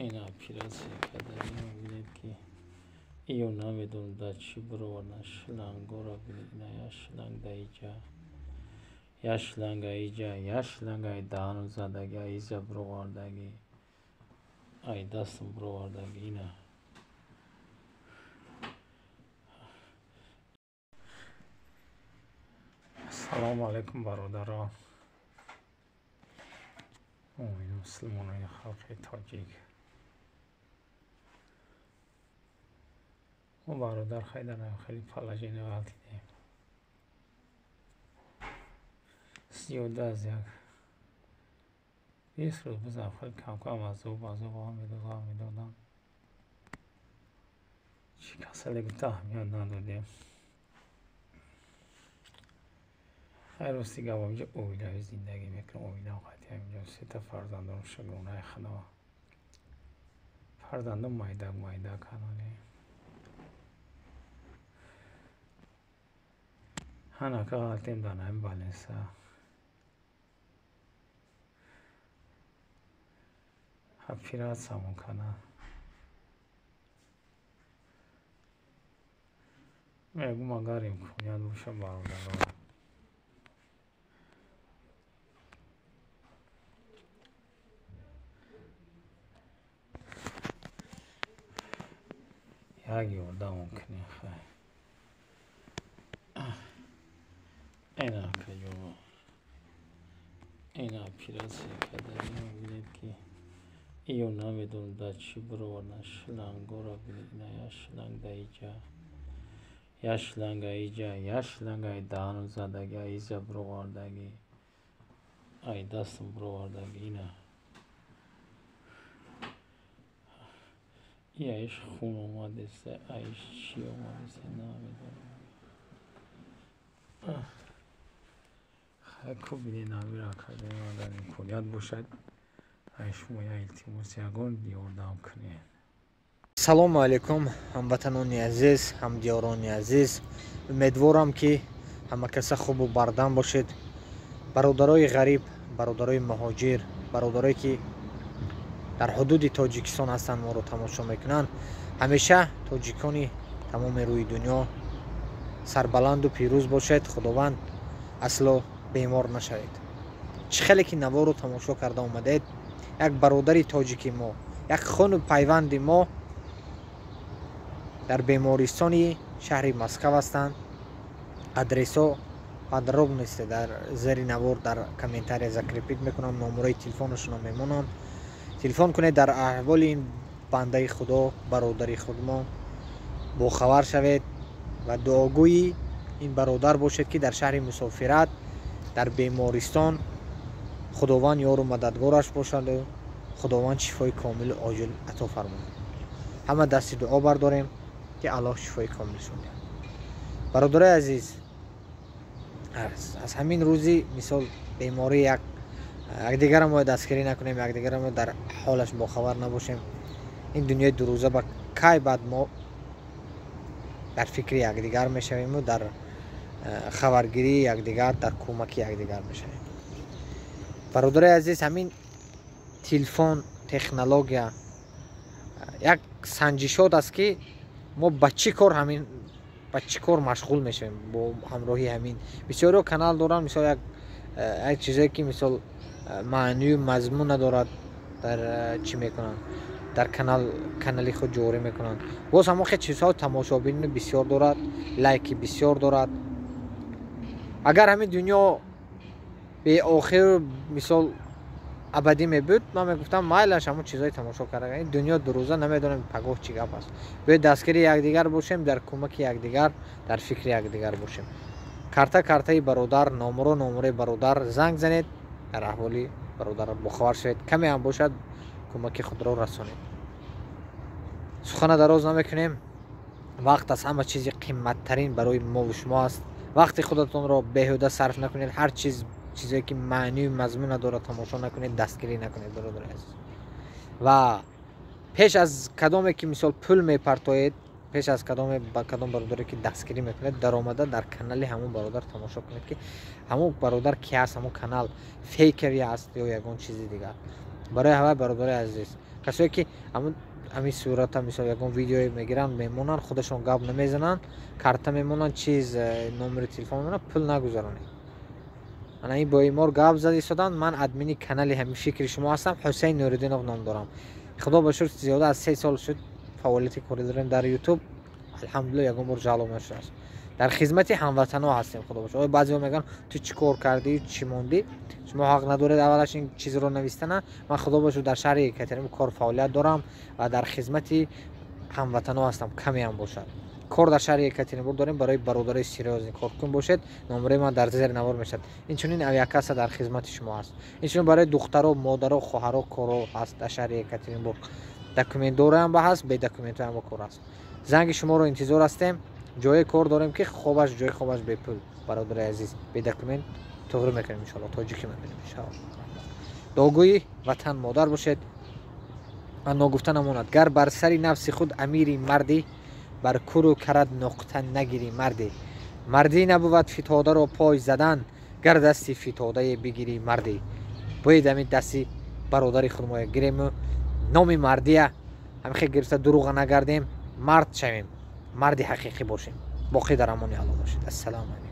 Ин оператсия карда, бинед, ки иё намедонам, дар чӣ бировардан. Шлангоро бинед, ина як шланг дар иҷа, як шланг аиҷа, як шланг ай даҳану задаги, аиза бировардаги, ай дастам бировардаги ина. Ассалому алайкум, бародарон, муъмину мусулмонони халқи тоҷик. Мо, бародар, хай дар хеле положение ғалтидем. Зиёда аз як 20 рӯз бузам, хеле камкам азоб азоб медод, ғам медодам. Чӣ касале гуфта, аҳамият надодем. Хай, рости гап, инҷо оилавӣ зиндагӣ мекунам. Оилам қати ҳаминҷо, сета фарзандон, шукронаи Худо. Фарзандон майдак майдак ҳаноли. Ҳанака ғалтем дар ҳамин больница. Оператсиямон карданд. Мегӯм, агар имконият боша, бародарон, як ёрдамон кунед. Хай, ина акаҷон, ин оператсия карда, бинед, ки иё намедонам, дар чӣ бировардан. Шлангоро бинед, ина як шланг дар иҷа, як шланг аиҷа, як шланг ай даҳану задаги, аиза бировардаги, ай дастам бировардаги ина. И аиш хун омадеста, аиш чӣ омадеста, намедонам. Хай, ку бинед, намира акаҷон, агар имконият бошад, ай шумо як илтимос, ягон ёрдам кунед. Салому алайкум, ҳамватанони азиз, ҳамдиёрони азиз. Умедворам, ки ҳама каса хубу бардам бошед. Бародарои ғариб, бародарои муҳоҷир, бародарое ки дар ҳудуди Тоҷикистон ҳастанд, моро тамошо мекунанд, ҳамеша тоҷикони тамоми рӯи дунё сарбаланду пирӯз бошед. Худованд асло бемор нашавед. Чӣ хеле ки наворо тамошо карда омадед, як бародари тоҷики мо, як хуну пайванди мо дар бемористони шаҳри Москав ҳастанд. Адресо подробности дар зери навор, дар комментария закрепить мекунам, номерои телефонашонро мемонам. Телефон кунед, дар аҳволи ин бандаи Худо, бародари худмо бохабар шавед ва дуогӯи ин бародар бошед, ки дар шаҳри мусофират, дар бемористон, Худованд ёру мададгораш бошаду Худованд шифои комилу оҷил ато фармояд. Ҳама дасти дуо бардорем, ки Аллоҳ шифои комилшон диҳад. Бародарои азиз, аз ҳамин рӯзи, мисол, беморӣ як якдигарро мо дастгирӣ накунем, якдигарро мо дар ҳолаш бохабар набошем, ин дунёи дурӯза ба кай баъд мо дар фикри якдигар мешавему, дар хабаргирии якдигар, дар кӯмаки якдигар мешавем. Бародарои азиз, ҳамин телефон, технология як санҷишот аст, ки мо ба чӣ кор, ҳамин ба чӣ кор машғул мешавем. Бо ҳамроҳии ҳамин бисёриҳо канал доранд, мисол, як чизое ки, мисол, маънию мазмун надорад, дар чӣ мекунанд, дар канали худ ҷорӣ мекунанд. Боз ҳамон хел чизҳо тамошобини бисёр дорад, лайки бисёр дорад. Агар ҳамин дунё беохир, мисол, абадӣ мебуд, ман мегуфтам, майлаш, ҳамон чизҳои тамошо карда. Ин дунё дурӯза, намедонем, пагоҳ чӣ гап аст. Биёед, дастгири якдигар бошем, дар кӯмаки якдигар, дар фикри якдигар бошем. Карта картаи бародар, номеро номерои бародар, занг занед, дар аҳволи бародар бохабар шавед, каме ҳам бошад, кӯмаки худро расонед. Сухана дароз намекунем. Вақт аз ҳама чизи қимматтарин барои мову шумо аст. Вақти худатонро беҳуда сарф накунед. Ҳар чиз, чизое ки маънию мазмун надорад, тамошо накунед, дастгирӣ накунед, бародари азиз. Ва пеш аз кадоме ки, мисол, пул мепартоед, пеш аз кадоме ба кадом бародаре ки дастгирӣ мекунед, даромада дар канали ҳамон бародар тамошо кунед, ки ҳамон бародар ки ҳаст, ҳамон канал фейковый аст ё ягон чизи дигар. Барои ҳавай, бародари азиз. Касое ки ҳамин сурата, мисол, ягон видеое мегиранд, мемонанд, худашон гап намезананд, карта мемонанд, чиз, номери телефон мемонанд, пул нагузаронед. Ана ин бемор гап зада истоданд. Ман админи канали ҳамин фикри шумо ҳастам, Ҳусейн Нуриддинов ном дорам. Худо ба шукр, зиёда аз 3 сол шуд фаъолияти корӣ дорем дар Ютуб. Алҳамдулилла, ягон бор жалоб нашудааст. Дар хизмати ҳамватанҳо ҳастем, худо бошад. Ой, баъзеҳо мегӯянд, ту чӣ кор кардӣ, чӣ мондӣ? Шумо ҳақ надоред аввалаш ин чизро навистана. Ман, худо бошад, дар шаҳри Екатеринбург кор фаъолият дорам ва дар хизмати ҳамватанҳо ҳастам. Камеам бошад, кор дар шаҳри Екатеринбург дорем. Барои бародарои серьёзный коркун бошед, номерои ман дар зери навор мешавад. Инчунин авиакасса дар хизмати шумо ҳаст. Инчунин барои духтаро, модаро, хоҳаро коро ҳаст дар шаҳри Екатеринбург. Документдораам ба ҳаст, бедокументоам ба кор ҳаст. Занги шуморо интизор ҳастем. Ҷое кор дорем, ки хобаш, ҷои хобаш бепул. Бародари азиз, бедокумент туғрӣ мекунем, иншоалло, тоҷикӣ мебинем, иншоалло. Дуогӯи ватан модар бошед ва ногуфта намонад: гар бар сари нафси худ амири мардӣ, бар куру карат нуқта нагирӣ мардӣ. Мардӣ набувад фитодаро пой задан, гар дасти фитодае бигирӣ мардӣ. Бояд ҳамин дасти бародари худмоя гирему номи мардия ҳамихе гирифта, дурӯға нагардем, мард шавем, марди ҳақиқӣ бошем. Боқӣ дар амони Алло бошед. Ассалому алайкум.